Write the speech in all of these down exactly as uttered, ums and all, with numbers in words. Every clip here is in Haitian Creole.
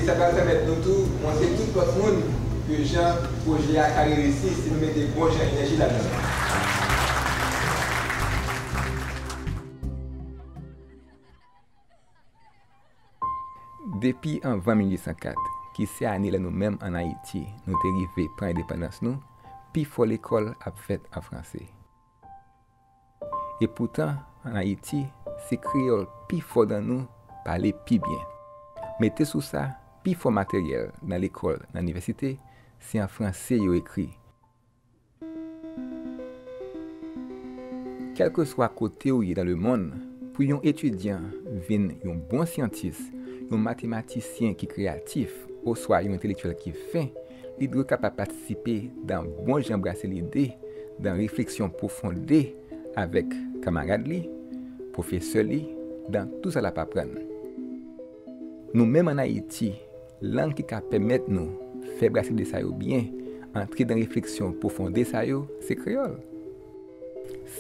Sa pral pèmèt nou tou montre tout lòt moun ke jan pwojè a ka reyisi si nou mete bon jan enèji ladan l. Depi anvan mil uit san kat, ki se ane lè nou menm ann Ayiti, nou te rive pran endepandans nou, pifò lekòl ap fèt an franse. Epoutan, ann Ayiti, se kreyòl pifò nan nou pale pi byen. Mete sou sa, pifò materyèl nan lekòl, nan inivèsite, se an franse yo ekri. Kèlkeswa kote w ye nan lemonn, pou yon etidyan vin yon bon syantis, yon matematisyen ki kreyatif, oswa yon entelektyèl ki fen, li dwe kapab patisipe nan bon jan brase lide, nan refleksyon pwofonde avèk kamarad li, pwofesè li, nan tou sa l ap aprann. Nou menm ann Ayiti, lang ki ka pèmèt nou fè brase lide sa yo byen, antre nan refleksyon pwofonde sa yo, se kreyòl.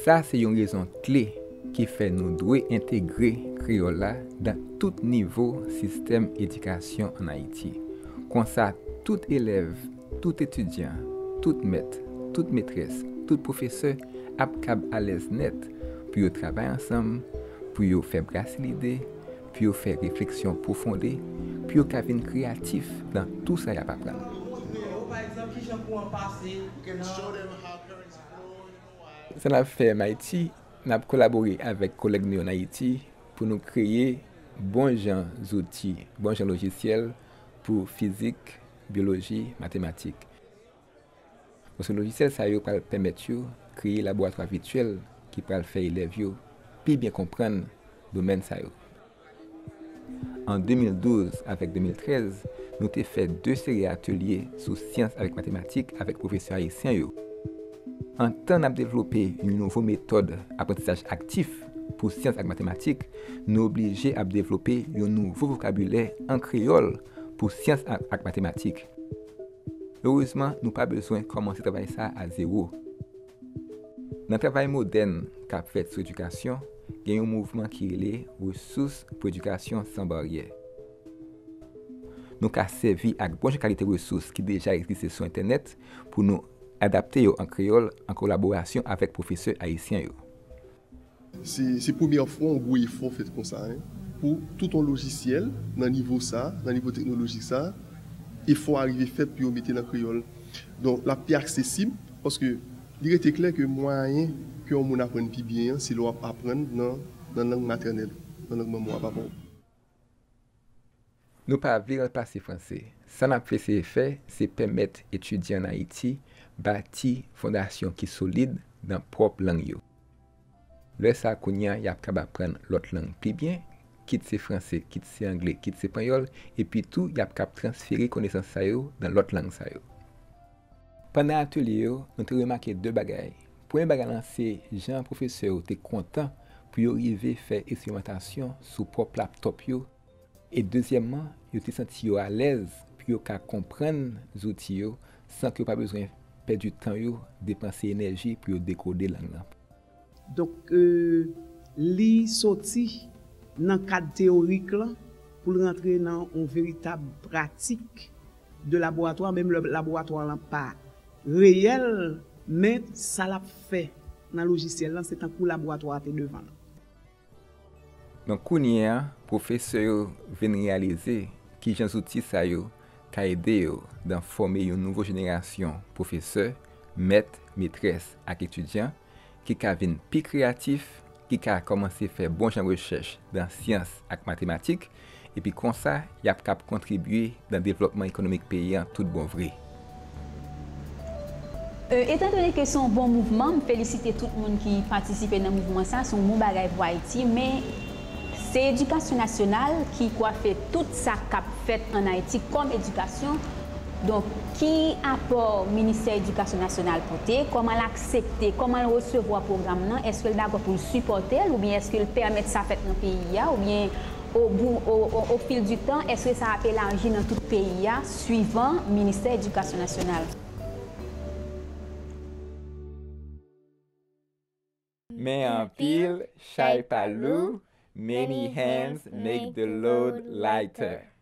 Sa se yon rezon kle ki fè nou dwe entegre kreyòl la nan tout nivo sistèm edikasyon ann Ayiti. Konsa, tout elèv, tout etidyan, tout mèt, tout metrès, tout pwofesè ap kab alèz nèt pou yo travay ansanm, pou yo fè brase lide, pou yo fè refleksyon pwofonde, pou yo ka vin kreyatif nan tou sa y ap aprann. Sa n ap fè M I T, n ap kolabore avèk kolèg nou yo ann Ayiti pou nou kreye bon jan zouti, bon jan lojisyèl pou fizik, byoloji, matematik. Paske lojisyèl sa yo pral pèmèt yo kreye laboratwa vityèl ki pral fè elèv yo pi byen konprann domèn sa yo. An de mil douz avèk de mil trèz, nou te fè de seri atelye sou syans avèk matematik avèk pwofesè ayisyen yo. Antan n ap devlope yon nouvo metòd aprantisaj aktif pou syans ak matematik, nou oblije ap devlope yon nouvo vokabilè an kreyòl pou syans ak, ak matematik. Erezman, nou pa bezwen kòmanse travay sa a zewo. Nan travay modèn k ap fèt sou edikasyon, gen yon mouvman ki rele Resous pou Edikasyon San Baryè. Nou ka sèvi ak bon jan kalite resous ki deja egziste sou entènèt pou nou adapte yo an kreyòl an kolaborasyon avèk pwofesè ayisyen yo. Se, se premyè fwa yon gwo efò fèt konsa, en, pou tout yon lojisyèl nan nivo sa, nan nivo teknolojik sa, efò a rive fèt pou yo mete l an kreyòl. Donk, l ap pi aksesib, paske li rete klè ke mwayen ke yon moun aprann pi byen an, se lè w ap aprann nan, nan lang matènèl ou, nan lang manman w ak papa w. Nou pa vle ranplase franse. Sa n ap eseye fè, se pèmèt etidyan ann Ayiti bati fondasyon ki solid nan pwòp lang yo. Lè sa a, kounye a, y ap kab aprann lòt lang pi byen, kit se franse, kit se angle, kit se panyòl, epi tou, y ap kab transfere konesans sa yo nan lòt lang sa yo. Pandan atelye yo, nou te remake de bagay. Premye bagay lan se jan pwofesè yo te kontan pou yo rive fè eksperimantasyon sou pwòp laptòp yo, e dezyèmman, yo te santi yo alèz pou yo ka konprann zouti yo san ke yo pa bezwen pèdi tan yo, depanse enèji pou yo dekode lang lan. Donk, euh, li soti nan kad teyorik lan pou l rantre nan yon veritab pratik de laboratwa, menm lè laboratwa lan pa reyèl, men sa l ap fè nan lojisyèl lan, se tankou laboratwa a te devan l. Donk, kounye a, pwofesè yo vin reyalize kijan zouti sa yo ka ede yo nan fòme yon nouvo jenerasyon pwofesè, mèt, metrès ak etidyan ki ka vin pi kreyatif, ki ka kòmanse fè bon jan rechèch nan syans ak matematik, epi konsa, y ap kab kontribye nan devlòpman ekonomik peyi a tout bon vre. E, etandone ke se yon bon mouvman, m felisite tout moun ki patisipe nan mouvman sa, se yon bon bagay pou Ayiti, men se edikasyon nasyonal ki kwafe tout sa k ap fèt ann Ayiti kòm edikasyon. Donk, ki apò Ministè Edikasyon Nasyonal pote? Kòman l aksepte? Kòman l resevwa pwogram nan? Èske l dakò pou l sipòte l oubyen èske l pèmèt sa fèt nan peyi a? Oubyen, o bou, o, o, o fil di tan, èske sa ap elaji nan tout peyi a, swivan Ministè Edikasyon Nasyonal? Men anpil, chay pa lou, many hands make the load lighter.